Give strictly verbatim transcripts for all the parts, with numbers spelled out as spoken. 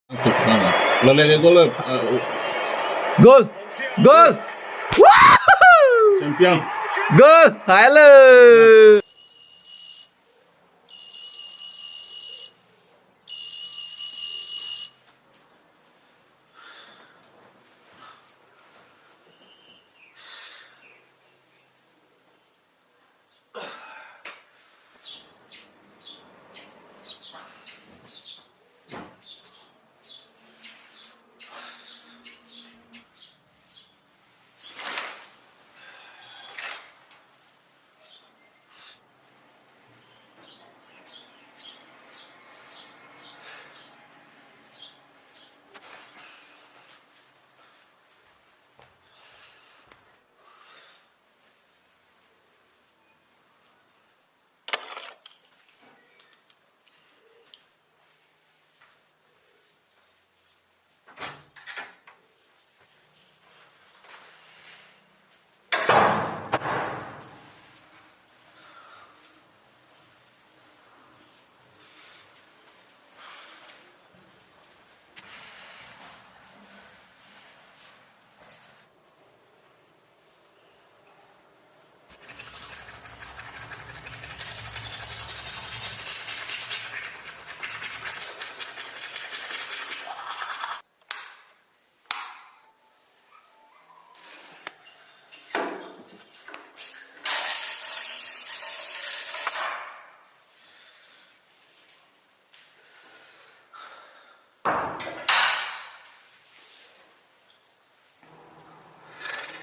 Lele ke gol, eh, Gol! Gol! Wahoo! Champion. Gol! Halo!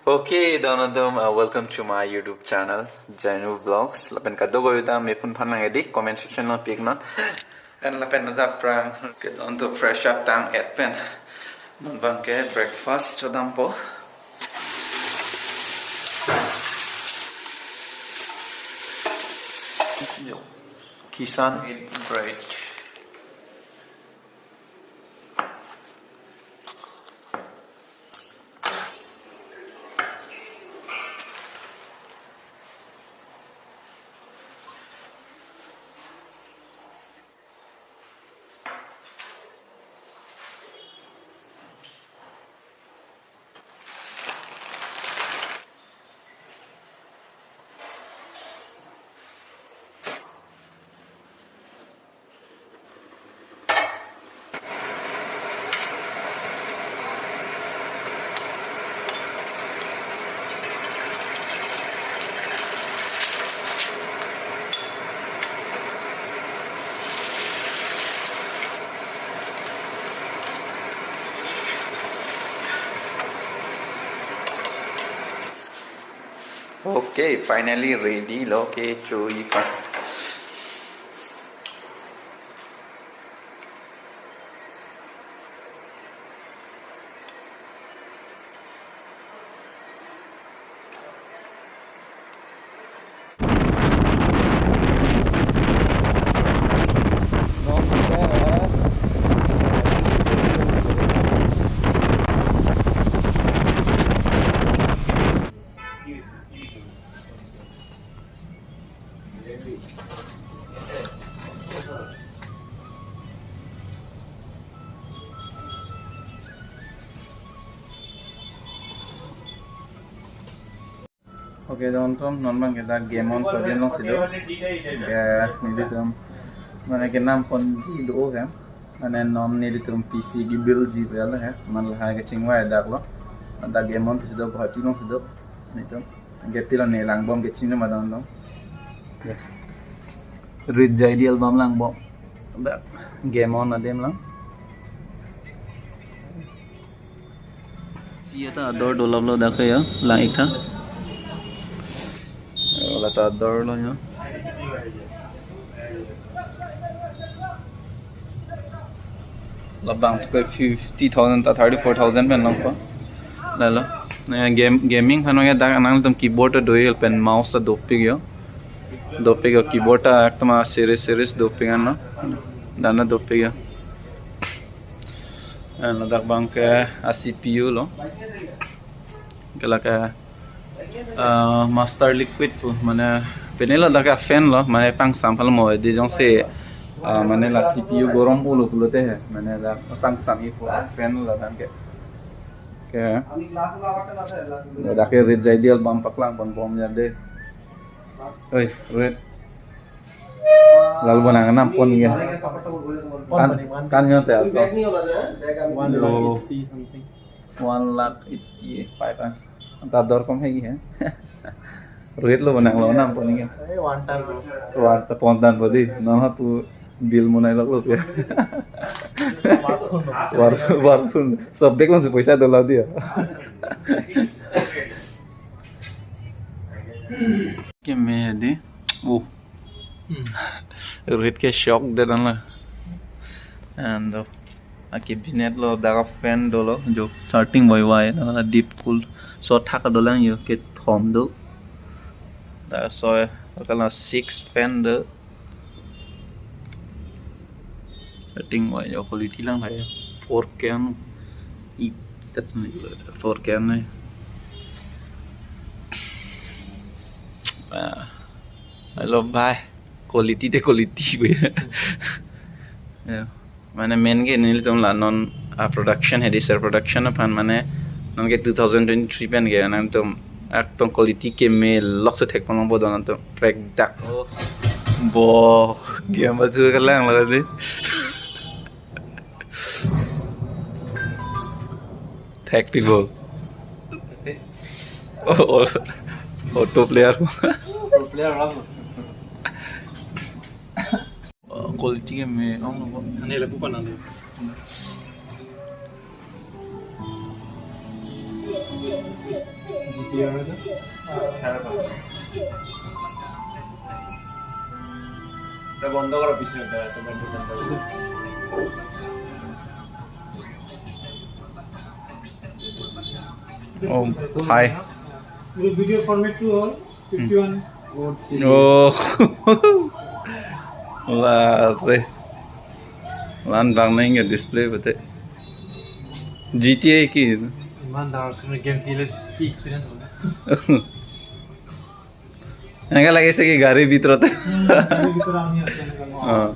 Okay, don atum, uh, welcome to my YouTube channel, Jainu Vlogs. Lapen kadokave ta mepun phan nang edi comment section along pi iknon. And lapen adap prang ke don to fresh up tang et pen non abang ke breakfast chodampo. Yo, Kissan bread. Okay, finally ready lo ke chui pa. Okay, don atum, non abang ke dak game on pon dun longsi do. Ya, nelitum mane kenam ponji do kan. Mane non nelitum P C ke build ji pu lo he. Mane lahai kachingvai dak lo. Dak game on si do, Guwahati alongsi do. Nelitum. Ke pilo ne langbom ke chini ma don atum. Ya. Rit J D album langbom. Dak game on adim lang. Si ata ador dolap lo dak ya, lang ik tha. Lata ador lo ya. Labang ke fifty thousand ta thirty-four thousand pen longpo. Lalo. Eh, game, gaming aphan ke dak nangtum keyboard ta do-ik pen mouse ta dopik yo. Dopik yo, keyboard ta ekdom a series series dopik an lo. Dana dopik yo. Eh, ladak abang ke a C P U lo. Ke la ke, ah, Master Liquid pu, mane pine ladak ke fan lo, mane pangsam palo mo, di jongsi Ah, mane la C P U gorom pulo pulote he. Mane la tang sami pu fan ladak ke. Ke. Ladak ke rit jai dial bam paklang pon bom ya de. Oi, rit. Lal bonang nam pon ya. Kan, kan nyo te ato. One lakh eighty something. One lakh eighty-five ah. Anta dor kom hai hai. Rohit lo bonang lo nam pon ke. Eh, one ton, bro. One ton pon tan podi. Nama pu bill monai lok lo ya. Warpul, Warpul. Sob bek lang si poisa dola dia. Keme di. Oh. Hmm. Rohit ke shock de dan la. And uh, a cabinet lo dak a fan dolo jo charting wai wai na deep cool. So thak dolang jo ke thom do. Dak so kala six fan do. Charting wai jo quality lang hai. Four K an. I tat four K an. Ah. Hello bhai, quality de quality bhai. Ya. Mane main ke nelitum la non a production hai di sir, production aphan mane non ke two thousand twenty-three pen ke nangtum ekdom quality keme lok se thek pon long bo don nangtum prek dak. Bo game batu kelang la di. Thek pi bo. Oh, oh. Auto player. Auto player lah. Oh, quality keme ong lo. Ani lagu pa nang. G T R itu? Sara pa. Udah bondo karo bisa udah, itu bondo, bondo. Oh, hai. Video format tuh all fifty-one. Oh. Lare. Lan bang neng ya display bete. G T A ki. Iman dar sumai game khele ki experience hoga. Enggak lagi segi gari bhitorot. Hmm, gari bhitorot ami akan. Oh.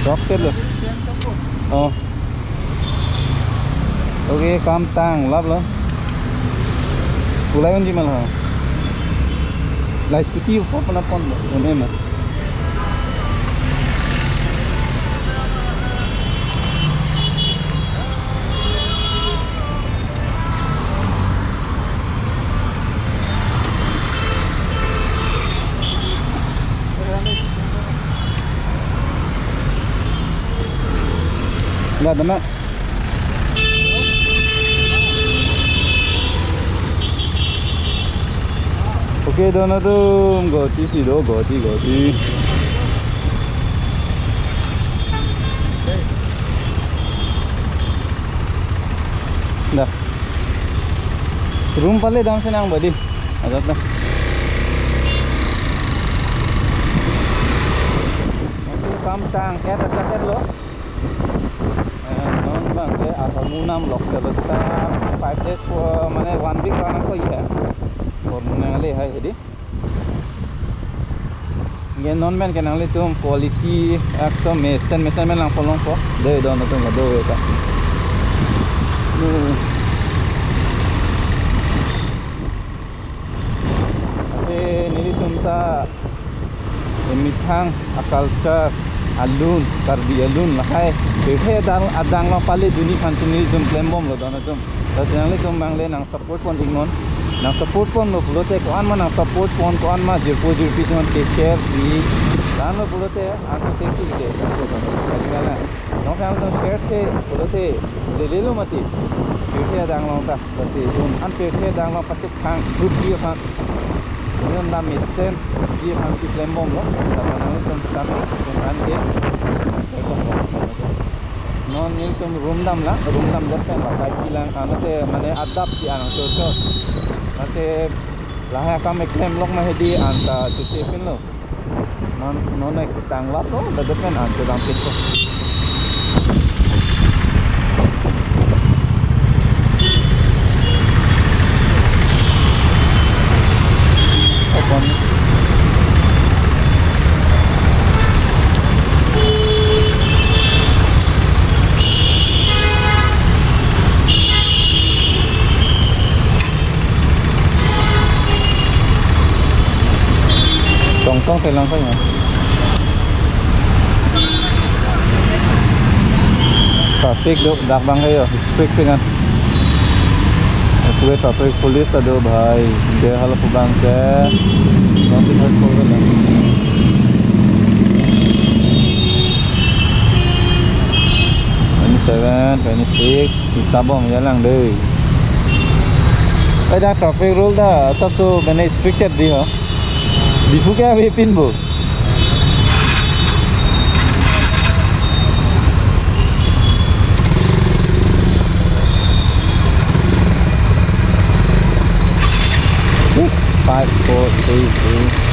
Rock tel lo. Oh. Okay, kam tang lap lo. Pulai unji mal ha. La scooty upo pona pon lo. Ini mah. Nggak demak. Okay, don atum, Guwahati si do, Guwahati, Guwahati. Dah. Room pale dam senang badi. Ajat na. Kam tang, kaya tak lo. Eh, non bang ke apa munam lok ke besta five days ko, mane one week lang ko ya. Ko nang le hai di. Nge non men ke nanglitum quality ekdom mesen mesen men lang polong ko. De don atum do ta. Hmm. Ate nelitum ta emethang a-culture alun, Karbi alun lahai pirthe adang, adang along pale duni aphan si nelitum klem bom lo don atum. Lasi nanglitum bang le nang support pon iknon. Nang support pon lo pulote ko-an ma nang support pon, ko-an ma jirpo jirpi atum ke share pi. Lan lo pulote anso se si ke. Kali kala. Nong sang nong share se pulote lele lo mati. Pirthe adang along ta. Lasi un an pirthe adang along pachethang group ji aphan. Ini anda mesen ji aphan si klem bom lo. Sama nang tum sami tum an ke. Non nelitum room dam la, room dam det pen la kai kilang ano te mane adap si anang so so. Mate lahai akam eklem lok ma hedi anta chuche pin lo. Non non ek tang lap lo, det pen anto dam pin ko. Tong telang ko ya. Traffic do, dak abang kayo, strict dengan. Kue traffic police ta do bhai. Dia hal pu abang ke. Traffic hal pu abang. Twenty-seven, twenty-six, isabong ya lang dei. Eh, dak traffic rule ta asap tu mane strict di ho. Diphu ke avepin bo. Six, five, four, three, two.